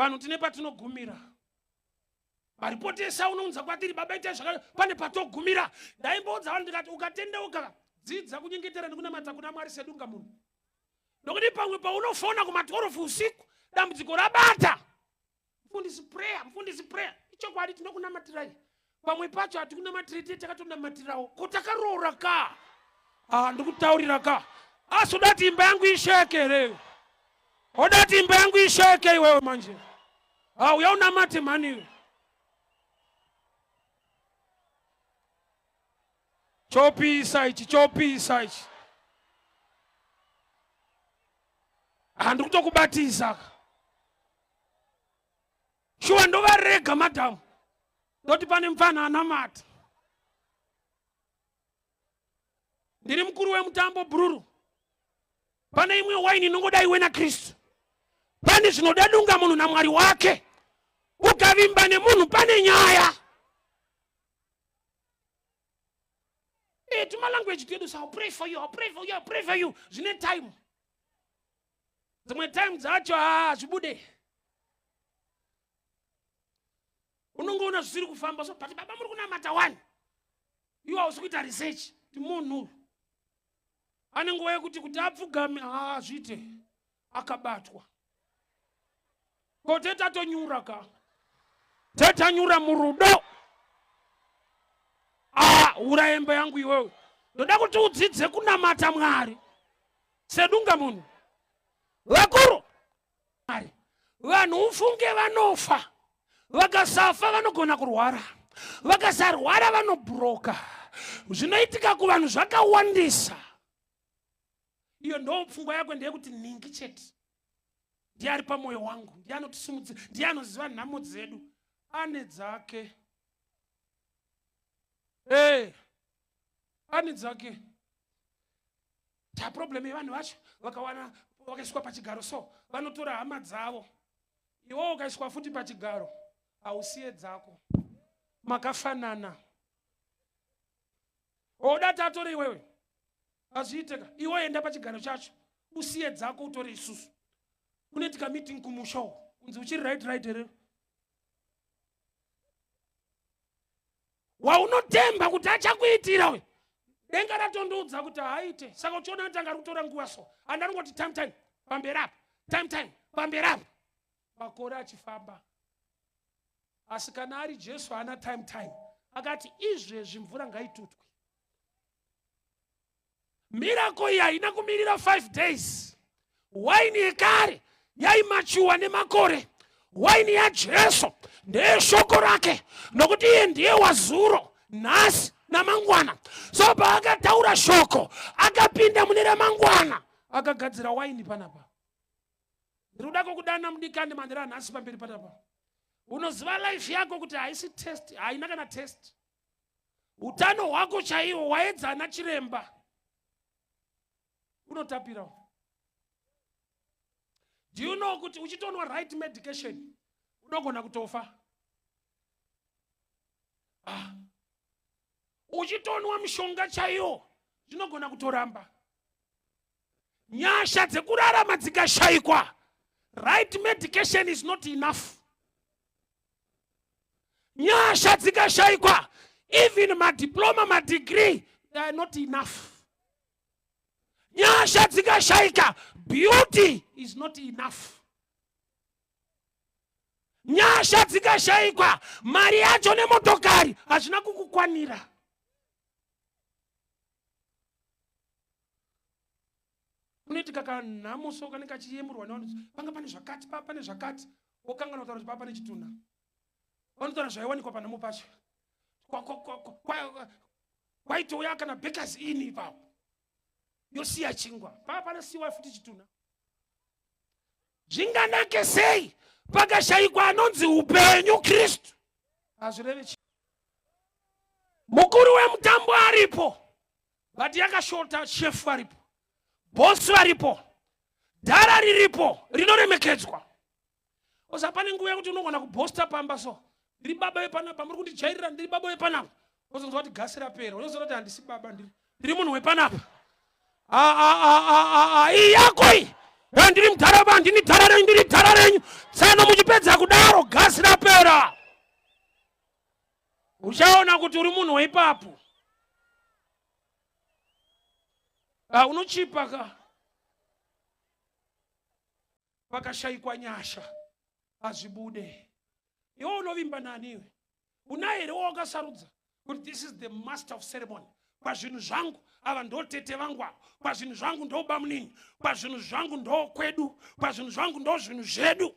Vanhu tine patinogumira. Maripoti ese aunounza kwatiri baba itai zvakadai, pane patogumira. Ndaimboudza vanhu ndikati ukatendeuka dzidza kunyengetera nekunamata kuna Mwari sedunga munhu. Nokuti pamwe paunofona kuma 12 usiku dambudziko rabata. Mfundisi prayer, mfundisi prayer. Ichokwadi tinokunamatirai. Pamwe pacho hatikunamatirei tiye takatonamatirawo. Ko takaroora ka? Ah, ndikutaurira ka. Asi uda kuti imba yangu isheke here? Oda kuti imba yangu isheke iwewe manje. Ah, uya unamate mhani iwe. Chopisa ichi, chopisa ichi. Ah, ndikutokubatisa ka. Shuwa ndovarega madam. Ndoti pane mfana anamata. Ndiri mukuru wemutambo bhururu. Pane imwe waini inongoda iwe naKristu. Pane zvinoda dunga munhu naMwari wake. Ukavimba nemunhu pane nyaya. Eh, tuma language twedu so I'll pray for you, I'll pray for you, I'll pray for you. Zvine time. Dzimwe time dzacho haa zvibude. Unongoona zvisiri kufamba so but baba muri kunamata wani. Iwe hausi kuita research kuti munhu uyu ane nguva yekuti kuti apfugame haa zviite akabatwa. Ko tete atonyura ka. Tete anyura murudo. Ah, ura hembe yangu iwewe. Ndoda kuti udzidze kunamata Mwari. Sedunga munhu. Vakuru. Mwari. Vanhu ufunge vanofa. Vakasafa vanogona kurwara. Vakasarwara vanobhuroka. Zvinoitika kuvanhu zvakawandisa. Iyo ndo pfungwa yako ndeyekuti nhingi chete. Ndiye ari pamwoyo wangu, ndiye anotisimudza, ndiye anoziva nhamo dzedu. Ane dzake. Hey, eh, ane dzake. Ta problem yevanhu vacho vakawana vakaiswa pachigaro so vanotora hama dzavo. Iwe ukaiswa futi pachigaro hausiye dzako. Makafanana. Oda tatore iwewe. Hazviiteka. Iwe enda pachigaro chacho usiye dzako utore isusu. Kunoitika meeting kumusha uko. Kunzi uchiri right right here? Waunotemba kuti achakuitira uyu. Denga ratondiudza kuti haaite. Saka uchiona kuti anga ari kutora nguva so. And anongoti time time pamberi apa. Time time pamberi apa. Makore achifamba. Asi kana ari Jesu haana time time. Akati izvezvi mvura ngaitutwe. Miracle iyi haina kumirira 5 days. Waini yekare yaimachuwa nemakore. Waini yaJesu ndeyeshoko rake nokuti iye ndiye wazuro nhasi namangwana. So paakataura shoko akapinda mune ramangwana akagadzira waini panapa. Ndiri kuda kukudana mudikani manhero anhasi pamberi panapa. Unoziva life yako kuti haisi test, haina kana test. Utano hwako chaiwo waedza ana chiremba unotapira. Do you know kuti uchitonwa right medication unogona kutofa? Ah. Uchitonwa mishonga chaiwo zvinogona kutoramba. Nyasha dzekurarama dzikashaikwa, right medication is not enough. Nyasha dzikashaikwa, even madiploma, madegree, they are not enough. Nyasha dzikashaika, beauty is not enough. Nyasha dzikashaikwa, mari yacho nemotokari hazvina kukukwanira. Kunoitika kanhamo so kanenge kachiyemurwa nevanhu panga pane zvakati pa pane zvakati wokanganwa kutaura kuti pa pane chitunha. Vanotaura zvaiwanikwa panhamo pacho. Kwaitouya kana bakers inn ipapo yosiya chingwa paa panosiyiwa futi chitunha. Zvinganake sei pakashayikwa anonzi upenyu Kristu? Hazvirevi chi mukuru wemutambo aripo but yakashota shefu varipo bosi varipo dhara riripo rinoremekedzwa oza pane nguva yekuti unogona kubhosta pamba so ndiri baba vepanapa muri kundijairira ndiri baba vepanapa ozonzwa kuti gasi rapera unozoona kuti handisi baba ndiri ndiri munhu wepanapa iyi yako iyi. Ndiri mudhara ba, ndini dhara renyu, ndiri dhara renyu. Tsano muchipedza kudaro gasi rapera. Uchaona kuti uri munhu weipapo. Ah, unochipa ka. Pakashaikwa nyasha hazvibude. Iwe unovimba nani iwe? Unaye here wawakasarudza kuti this is the master of ceremony? Pazvinhu zvangu ava ndo tete vangu ava, pazvinhu zvangu ndo bamunini, pazvinhu zvangu ndo kwedu, pazvinhu zvangu ndo zvinhu zvedu.